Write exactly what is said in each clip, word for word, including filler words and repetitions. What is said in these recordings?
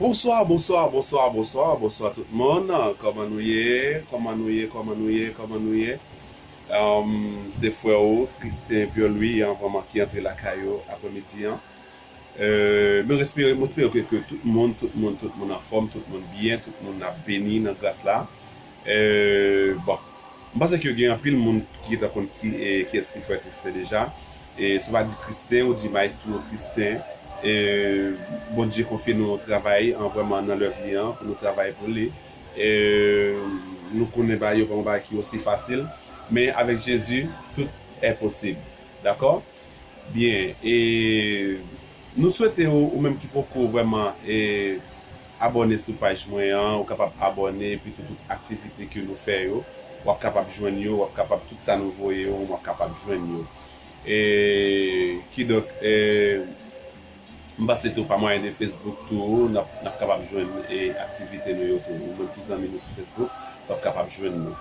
Bonswa, bonswa, bonswa, bonswa, bonswa tout moun. Kòman nou ye? Kòman nou ye? Kòman nou ye? Kòman nou ye? Um, se frè ou, Christin Pierre Louis, an, vrèman ki antre lakay ou aprèmidi an. Euh, mwen espere, mwen espere ke, ke tout moun, tout moun, tout moun anfòm, tout moun byen, tout moun ap beni nan gras la. Euh, bon, m panse ke gen anpil moun ki gentan konn ki, e, kiyès ki frè Christin deja. E si w pa di Christin, ou di Maestro Christin. E Bondye konfye nou yon travay an vrèman nan lèv li an, pou nou travay pou li. E nou konnen bagay yo pa yon bagay ki osi fasil, men avèk Jezi, tout est possible. Dakò? Byen, e nou swete ou, ou menm ki poko vrèman, e, abòne sou paj mwen an, ou kapab abòne, epi tou tout aktivite ke nou fè yo, w ap kapab jwenn yo, w ap kapab tout sa nou voye yo, w ap kapab jwenn yo. E, kidonk, e, m panse tou pa mwayen de Facebook tou, n ap, n ap kapab jwenn, e, aktivite nou yo tou. Ou menm ki zanmi nou sou Facebook, w ap kapab jwenn nou.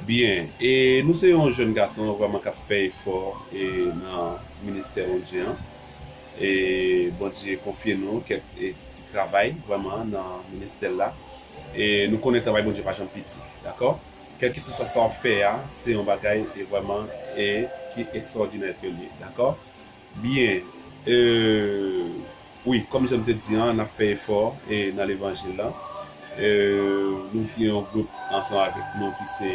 Byen, e nou se yon jèn gason vrèman k ap fè efò, e, nan ministè Bondye an. E Bondye konfye nou kèk, e, ti, ti travay vrèman nan ministè l la. E nou konnen travay Bondye pa janm piti, dakò? Kèlkeswa sa w ap fè a, se yon bagay, e, vrèman, e, ki ekstraòdinè ke l ye, dakò? Byen, e, wi, kòm jan m te di an, n ap fè efò, e, nan levanjil la. E, nou gen yon gwoup ansanm avèk nou ki se,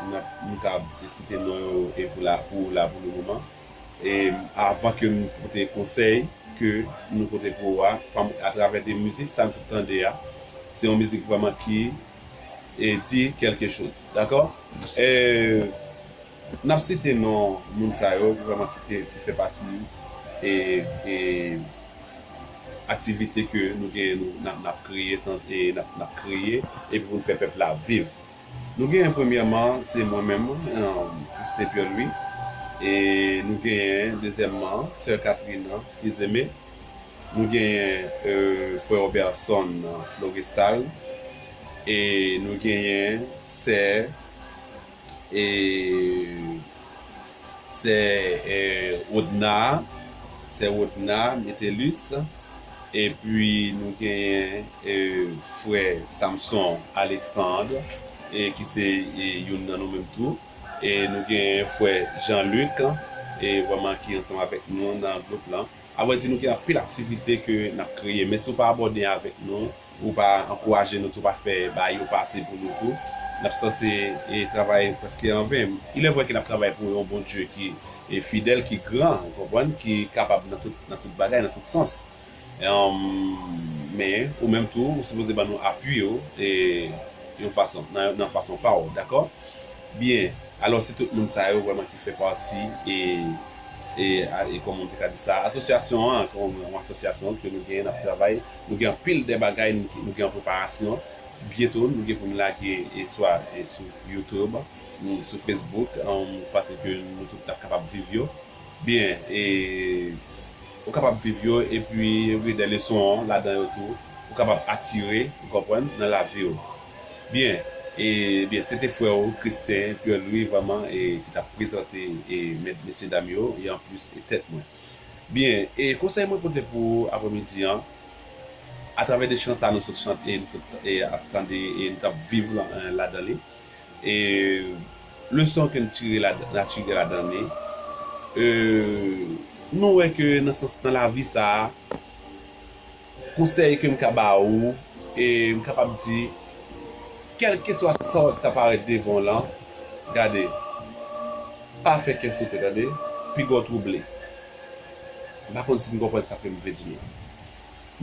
n ap, nou ka site non yo, e, pou la, pou la, pou le moman. E avan ke m pote konsèy ke nou pote pou ou a, pa m, atravè de mizik sa m sot tande a, se yon mizik vrèman ki, e, di kèlke choz, dakò? E, n ap site non moun sa yo ki vrèman ki te, ki fè pati, e, e, aktivite ke nou gen, nou, n ap, n ap kreye, tan, e n ap, n ap kreye, epi pou n fè pèp la viv. Nou genyen premyèman, se mwen menm, um, Christin Pierre Louis. E nou genyen dezyèmman, sè Catherine Fils-Aimé. Nou genyen, euh, frè Robertson Florestal. E nou genyen sè, e, sè, e, Rodna, sè Rodna Metellus. Epi nou genyen, e, frè Samson Alexandre, e, ki se, e, youn nan nou menm tou. E nou genyen frè Jean-Luc, e, vrèman ki ansanm avèk nou nan gwoup lan. Avrèdi, nou gen anpil aktivite ke n ap kreye, men si w pa abòne avèk nou, ou pa ankouraje nou tou, pa fè bagay yo pase pou nou tou, n ap sanse, e, travay prèske anven. Il est vrai ke n ap travay pou yon Bondye ki, e, fidèl, ki gran, ou konprann, ki kapab nan tout, nan tout bagay, nan tout sans. Em, men, ou menm tou, ou sipoze ban nou apui ou, e, yon fason, nan, nan fason pa w, dakò? Byen, alò se tout moun sa yo vrèman ki fè pati, e, e, a, e kòman m te ka di sa, asosyasyon an, kòman yon asosyasyon ke nou gen, n ap travay, nou gen anpil de bagay, nou, nou gen an preparasyon. Byento, nou gen pou n lage, e, swa, e, sou YouTube, ni sou Facebook, an, paske nou tout n ap kapab viv yo. Byen, e, ou kapab viv yo, epi, wi, de leson ladan yo tou, ou kapab atire, ou konprann, nan lavi w. Byen, e, byen, se te frè w, Christin Pierre Louis, vrèman, e, ki t ap prezante, e, mèt, mesye dam yo, e anplis, e tèt mwen. Byen, e konsèy mwen pote pou ou aprèmidi an, atravè de chan sa nou sot chante, e nou sot, e, ap tande, e nou t ap viv la, e, ladan li. E leson ke n tire la, n a tire ladan li, e, nou wè ke nan sans, nan lavi sa a, konsèy ke m ka ba ou, e m kapab di, kèlkeswa sa k ta parèt devan w lan, gade, pa fè kè sote, tande, piga w twouble. M pa konn si n konprann sa ke m vle di nou.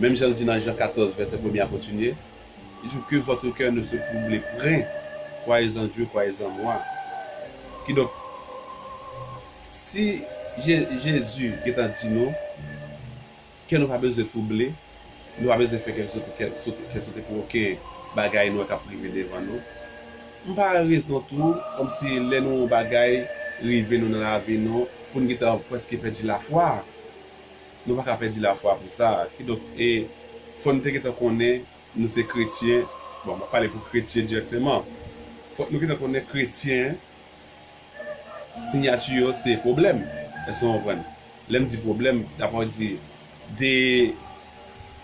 Menm jan l di nan Jan katòz, vèsè premye a kontinye, li di, que votre cœur ne se trouble point, croyez en Dieu, croyez en moi. Kidonk, si Je-, Jezi gentan di nou, kè nou pa bezwen twouble, nou pa bezwen fè kè sote, kè sote, kè sote pou okenn bagay nou wè k ap rive devan nou. M pa wè rezon tou, kòmsi lè nou yon bagay rive nou nan lavi nou, pou n gentan prèske pèdi lafwa. Nou pa ka pèdi lafwa pou sa. Kidonk, e, fò n te gentan konnen nou se kretyen. Bon, m ap pale pou kretyen dirèkteman. Fòk nou gentan konnen kretyen, siyati yo se pwoblèm. Èske w konprann? Lè m di pwoblèm, dapre w di, de,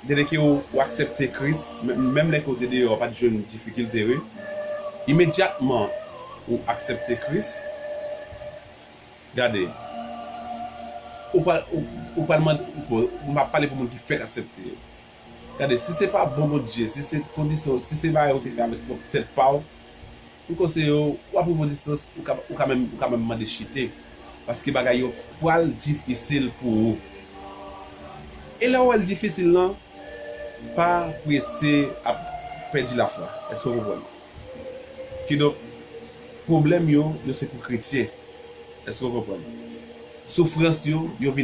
depi ke ou, ou aksepte Kris, men- menm lè ke ou te deyò, ou pa t jwenn difikilte, wi. Imedyatman ou aksepte Kris, gade, ou pral, ou, ou pral mande, bon, m ap pale pou moun ki fèk aksepte. Gade, si se pa bon Bondye, si se kondisyon, si se bagay ou te fè avèk pwòp tèt pa w, m konseye w, w ap rive yon distans, ou ka, ou ka menm, ou ka menm mande chite. Paske bagay yo pral difisil pou ou. E lè w wè l difisil lan, pa prese ap pèdi lafwa. Èske w konprann? Kidonk, pwoblèm yo, yo se pou kretyen. Èske w konprann? Soufrans yo, yo vin